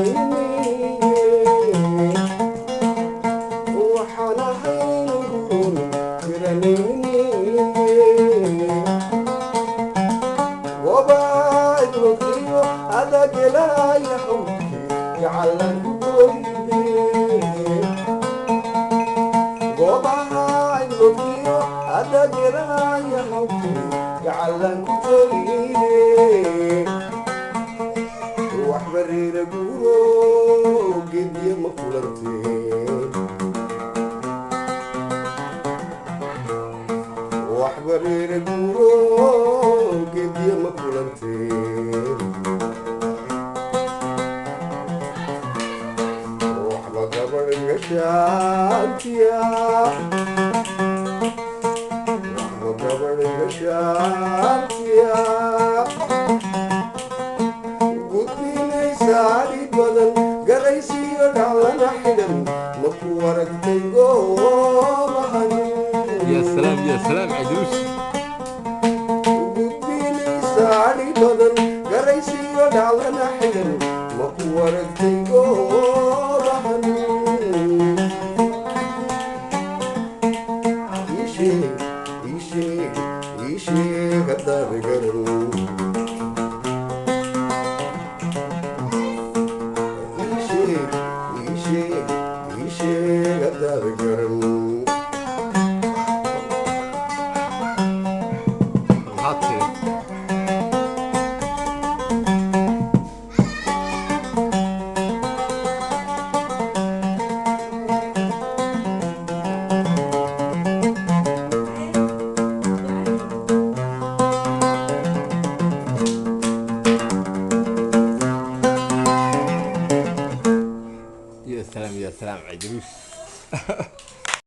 Tiranayniye, waxaan ahayn guun tiranayniye. Gobaadlokiyo adagelaya hawdki gacalan ku goyde, gobahaydlokiyo adagelaya hawdki gacalan ku goyde. Waxba reera guuro gedya ma kulanteen, waxba reera guuro gedya ma kulanteen. Waxba gabadh gashaantiya, waxba gabadh gashaantiya gudbinaysaari badan garaysiyo dhaclana xidhan ma ku aragtay goobahan? يا سلام يا سلام عدوس. Gudbinaysaari badan garaysiyo dhaclana xidhan ma ku aragtay goobahan? Ii sheeg, ii sheeg, ii sheeg haddaad garan. Ii sheeg, ii sheeg, ii sheeg haddaad garan. Maxaad tiri? يا سلام يا سلام عدروس.